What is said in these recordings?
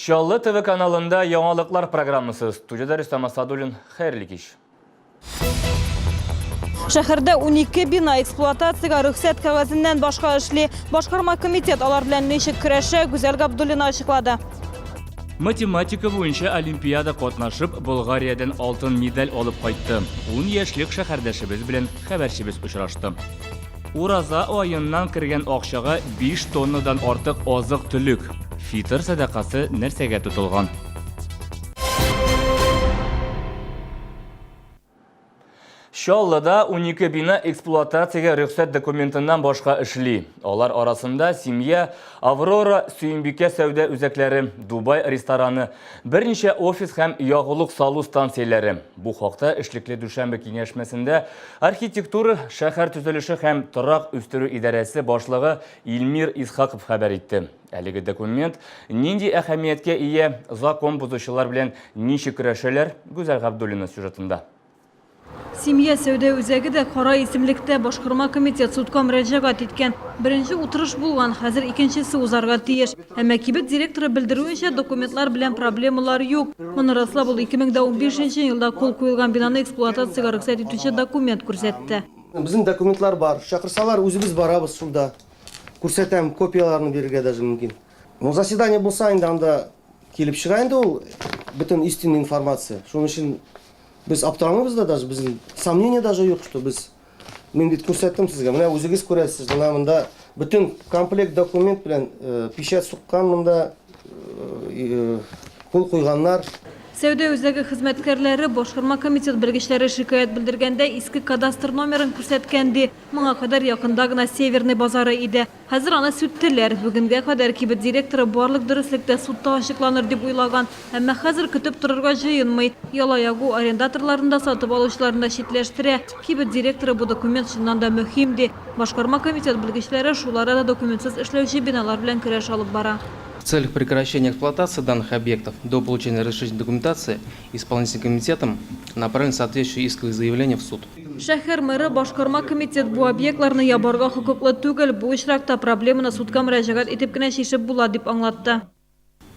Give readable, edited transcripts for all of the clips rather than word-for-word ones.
Чаллы ТВ каналында яңалыклар программасы. Студиядә Рөстәм Асадуллин. Хәерле кич. Шәһәрдә 12 бина эксплуатациягә рөхсәт кәгазеннән башка эшли. Башкарма комитет алар белән ничек көрәшә, Гүзәл Габдуллина ачыклады. Математика буенча олимпиада катнашып, Болгариядән алтын медаль алып кайтты. Ун яшьлек шәһәрдәшебез белән хәбәрчебез очрашты. Ураза аеннан кергән акчага 5 тоннадан артык азык-төлек, фитыр сәдакасы нәрсәгә тотылган? Чаллыда 12 бина эксплуатациягә рөхсәт документыннан башка эшли. Алар арасында Семья, Аврора, Сөембикә сәүдә үзәкләре, Дубай рестораны, берничә офис һәм ягулык салу станцияләре. Бу хакта эшлекле дүшәмбе киңәшмәсендә Архитектура, шәһәр төзелеше һәм торак үстерү идарәсе башлыгы Илмир Исхаков хәбәр итте. Әлеге документ нинди әһәмияткә ия, закон бозучылар белән ничек көрәшәләр, Гүзәл Габдуллина сюжетында. Семья сәүдә үзәге дә кара исемлектә, башкарма комитет судка мөрәҗәгать иткән. Беренче утырыш булган, хәзер икенчесе узарга тиеш. Әмма кибет директоры белдерүенчә, документлар белән проблемалар юк. Моны раслап, ул 2015 нче елда кул куелган бинаны эксплуатациягә рөхсәт итүче документ күрсәтте. Безнең документлар бар. Чакырсалар, үзебез барабыз шунда. Күрсәтәм, копияләрне бирергә даже мөмкин. Ну, заседание булса инде анда килеп чыга инде ул бөтен истинный информация. Шуның өчен без аптырамыйбыз да даже, безнең сомнение даже юк, что без Мин бит күрсәттем сезгә. Менә үзегез күрәсез, менә монда бөтен комплект документ белән э, печать суккан монда э, кул куйганнар. Сәүдә үзәге хезмәткәрләре башкарма комитет белгечләре шикаять белдергәндә иске кадастр номерын күрсәткән ди. Моңа кадәр якында гына Северный базары иде. Хәзер аны сүттеләр. Бүгенгә кадәр кибет директоры барлык дөреслек тә судта ачыкланыр дип уйлаган. Әмма хәзер көтеп торырга җыенмый. Яла ягу арендаторларны да, сатып алучыларны да читләштерә. Кибет директоры бу документ чыннан да мөһим, ди. Башкарма комитет белгечләре шул арада документсыз эшләүче биналар белән көрәш алып бара. В целях прекращения эксплуатации данных объектов до получения разрешительной документации исполнительным комитетом направлены соответствующие исковые заявления в суд. Шәһәр мэры, башкарма комитет бу объектларны ябарга хокуклы түгел, бу очракта проблеманы судка мөрәҗәгать итеп кенә чишеп була, дип аңлатты.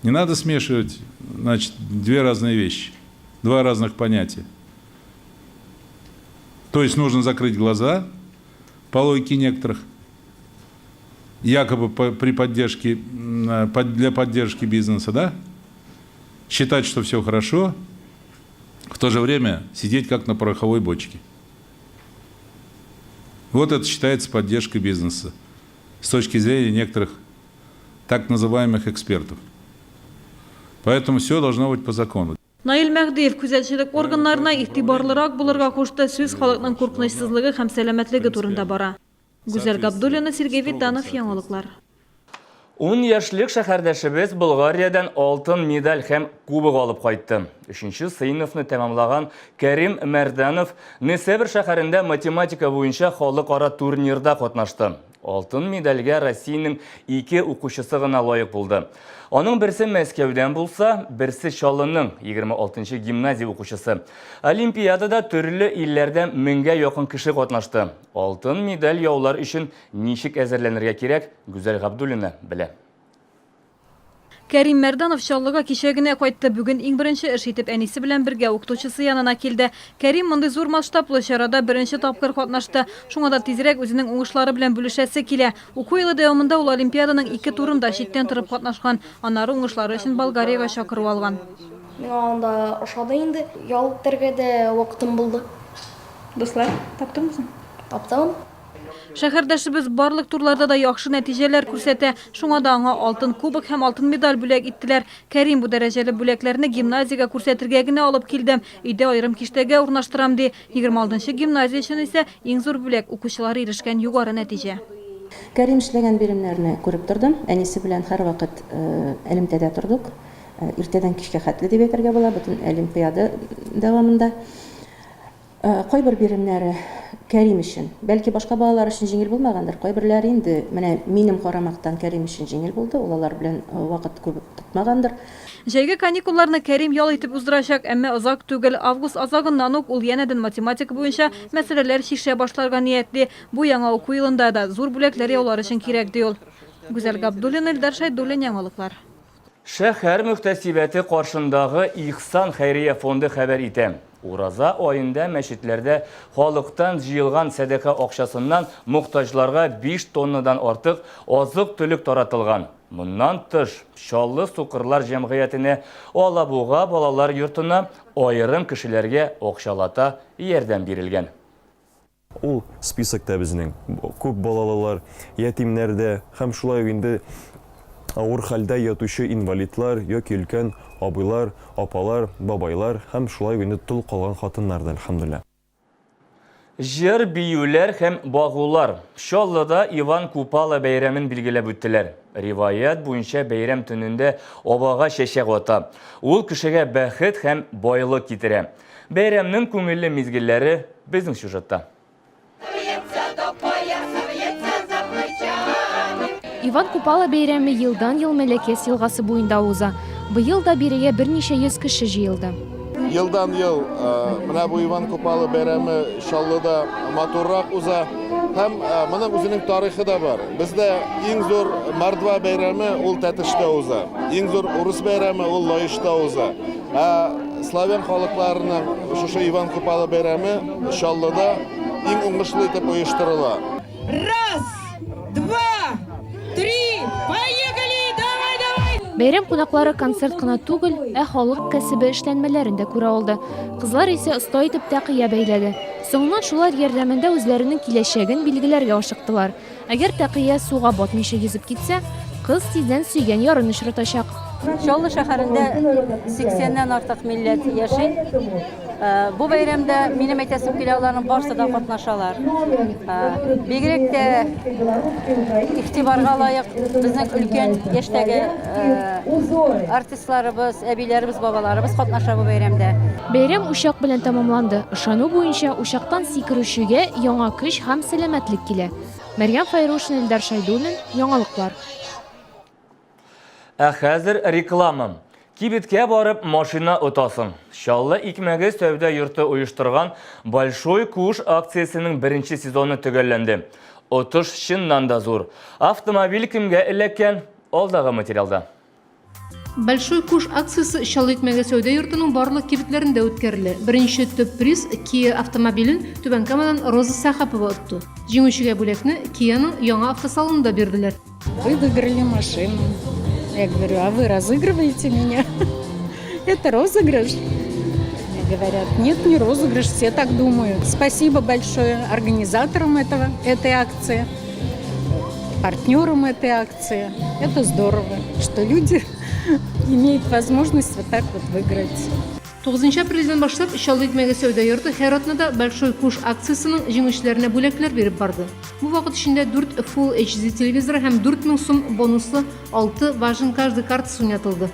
Не надо смешивать, значит, две разные вещи, два разных понятия. То есть нужно закрыть глаза, по логике некоторых, якобы при поддержке, для поддержки бизнеса, да? Считать, что все хорошо, в то же время сидеть как на пороховой бочке. Вот это считается поддержкой бизнеса с точки зрения некоторых так называемых экспертов. Поэтому все должно быть по закону. Наил Мәһдиев күзәтчелек органнарына игътибарлырак булырга кушты, сүз халыкның куркынычсызлыгы һәм сәламәтлеге турында бара. Гүзәл Габдуллина, Сергей Витанов, Яңалыклар. Ун яшьлек шәһәрдәшебез Болгариядән алтын медаль һәм кубок алып кайтты. Өченче сыйныфны тәмамлаган Кәрим Мәрдәнов Несебр шәһәрендә математика буенча халыкара турнирда катнашты. Алтын медальгә Россиянең ике укучысы гына лаек булды. Аның берсе Мәскәүдән булса, берсе Чаллының 26 нчы гимназия укучысы. Олимпиадада төрле илләрдән меңгә якын кеше катнашты. Алтын медаль яулар өчен ничек әзерләнергә кирәк, Гүзәл Габдуллина белә. Кәрим Мәрданов Чаллыга кичә генә кайтты. Бүген иң беренче эш итеп әнисе белән бергә укытучысы янына килде. Кәрим мондый зур масштаблы чарада беренче тапкыр катнашты. Шуңа да тизрәк үзенең уңышлары белән бүлешәсе килә. Уку елы дәвамында ул олимпиаданың ике турында читтән торып катнашкан. Аннары уңышлары өчен Болгариягә чакыру алган. Миңа анда ошады инде. Ял итәргә дә вакытым булды. Дуслар таптыңмы соң? Таптым. Шәһәрдәшебез барлык турларда да яхшы нәтиҗәләр күрсәтә. Шуңа да аңа алтын кубок һәм алтын медаль бүләк иттеләр. Кәрим бу дәрәҗәле бүләкләрне гимназиягә күрсәтергә генә алып килдем. Өйдә аерым киштәгә урнаштырам, ди. 26 нчы гимназия өчен исә иң зур бүләк, укучылары ирешкән югары нәтиҗә. Кәрим эшләгән биремнәрне күреп тордым. Әнисе белән һәрвакыт элемтәдә тордык. Иртәдән кичкә хәтле дип әйтергә була, бөтен олимпиада дәвамында. Кайбер биремнәре Кәрим өчен, бәлки башка балалар өчен җиңел булмагандыр, кайберләре инде менә минем карамактан Кәрим өчен җиңел булды, ул алар белән вакыт күп тотмагандыр. Җәйге каникулларны Кәрим ял итеп уздырачак, әмма озак түгел. Август азагыннан ук ул янәдән математика буенча мәсьәләләр чишә башларга ниятли. Бу яңа уку елында да зур бүләкләр яулар өчен кирәк, ди ул. Гүзәл Габдуллина, Илдар Шәйдуллин, Яңалыклар. Шәһәр мөхтәсибәте каршындагы Ихсан хәйрия фонды хәбәр итә. Ураза аенда мәчетләрдә халыктан җыелган сәдака акчасыннан мохтаҗларга 5 тоннадан артык азык-төлек таратылган. Моннан тыш, Чаллы сукырлар җәмгыятенә, Алабуга балалар йортына, аерым кешеләргә акчалата ярдәм бирелгән. Ул списокта безнең күп балалылар, ятимнәр дә һәм шулай ук инде авыр хәлдә ятучы инвалидлар яки өлкән абыйлар, апалар, бабайлар һәм шулай ук инде тол калган хатыннар да, әлхәмдүлилләһ. Җыр, биюләр һәм багулар. Чаллыда Иван Купала бәйрәмен билгеләп үттеләр. Риваять буенча бәйрәм төнендә абага чәчәк ата. Ул кешегә бәхет һәм байлык китерә. Бәйрәмнең күңелле мизгелләре безнең сюжетта. Иван Купала бәйрәме елдан-ел Мәләкәс елгасы буенда уза. Быел да бирегә берничә йөз кеше җыелды. Елдан-ел менә бу Иван Купала бәйрәме Чаллыда матуррак уза. Һәм моның үзенең тарихы да бар. Бездә иң зур Мордва бәйрәме ул Тәтештә уза. Иң зур урыс бәйрәме ул Лаешта уза. Ә славян халыкларының шушы Иван Купала бәйрәме Чаллыда иң уңышлы итеп оештырыла. Раз, два, три, поехали! Давай, давай! Бәйрәм кунаклары концерт кына түгел, ә халык кәсебе эшләнмәләрен дә күрә алды. Кызлар исә оста итеп тәкыя бәйләде. Соңыннан шулар ярдәмендә үзләренең киләчәген билгеләргә ашыктылар. Әгәр тәкыя суга батмыйча йөзеп китсә, кыз тиздән сөйгән ярын очратачак. Чаллы шәһәрендә 80-нән артык милләт яши. Э, бу бәйрәмдә минем әйтәсем килә, аларның барысы да катнашалар. Э, бигрәк тә игътибарга лаек безнең өлкән яшьтәге э, артистларыбыз, әбиләребез, бабаларыбыз катнаша бу бәйрәмдә. Бәйрәм учак белән тәмамланды. Ышану буенча, учактан сикерүчегә яңа көч һәм сәламәтлек килә. Мәрьям Фәйрушина, Илдар Шәйдуллин, Яңалыклар. Ә хәзер реклама. Кибеткә барып машина отасың. Чаллы икмәге сәүдә йорты оештырган Большой куш акциясенең беренче сезоны төгәлләнде. Отыш чыннан да зур. Автомобиль кемгә эләккән? Алдагы материалда. Большой куш акциясе Чаллы икмәге сәүдә йортының барлык кибетләрендә үткәрелә. Беренче төп приз Kia автомобилен Түбән Камадан Роза Сәхапова отты. Җиңүчегә бүләкне Kia-ның яңа автосалонында бирделәр. Вы выиграли машину. Я говорю, а вы разыгрываете меня? Это розыгрыш? Мне говорят, нет, не розыгрыш, все так думают. Спасибо большое организаторам этого, этой акции, партнерам этой акции. Это здорово, что люди имеют возможность вот так вот выиграть. 9 апрельдән башлап Чаллы икмәге сәүдә йорты һәр атнада Большой куш акциясенең җиңүчеләренә бүләкләр биреп барды. Бу вакыт эчендә 4 Full HD телевизоры һәм 4000 сум бонуслы 6 Важен каждый картасы уйнатылды.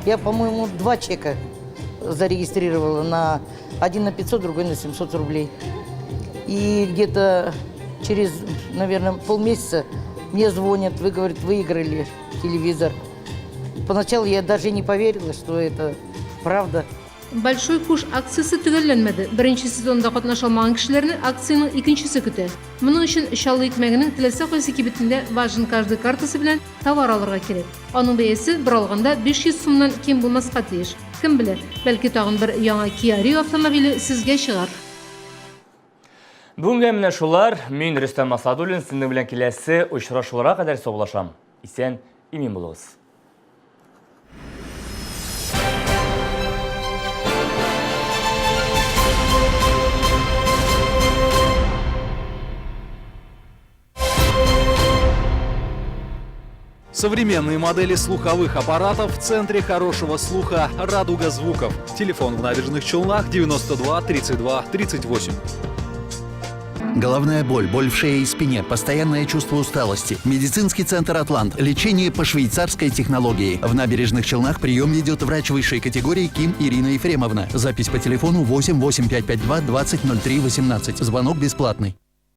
Я, по-моему, два чека зарегистрировала на один на 500, другой на 700 рублей. И где-то через, наверное, полмесяца мне звонят, вы, говорит, выиграли телевизор. Поначалу я даже не поверила, что это правда. Большой куш акциясе төгәлләнмәде. Беренче сезонда катнаша алмаган кешеләрне акциянең икенчесе көтә. Моның өчен Чаллы икмәгенең теләсә кайсы кибетендә Важен каждый картасы белән товар алырга кирәк. Аның бәясе бер алганда 500 сумнан ким булмаска тиеш. Кем белә, бәлки тагын бер яңа Kia Rio автомобиле сезгә чыгар. Бүгенгә менә шулар. Мин Рөстәм Асадуллин сезнең белән киләсе очрашуларга кадәр саубуллашам. Исән, имин булыгыз. Современные модели слуховых аппаратов в центре хорошего слуха «Радуга звуков». Телефон в набережных Челнах 92 32 38. Головная боль, боль в шее и спине, постоянное чувство усталости. Медицинский центр «Атлант». Лечение по швейцарской технологии. В набережных Челнах прием ведет врач высшей категории Ким Ирина Ефремовна. Запись по телефону 8 8552 20 03 18. Звонок бесплатный.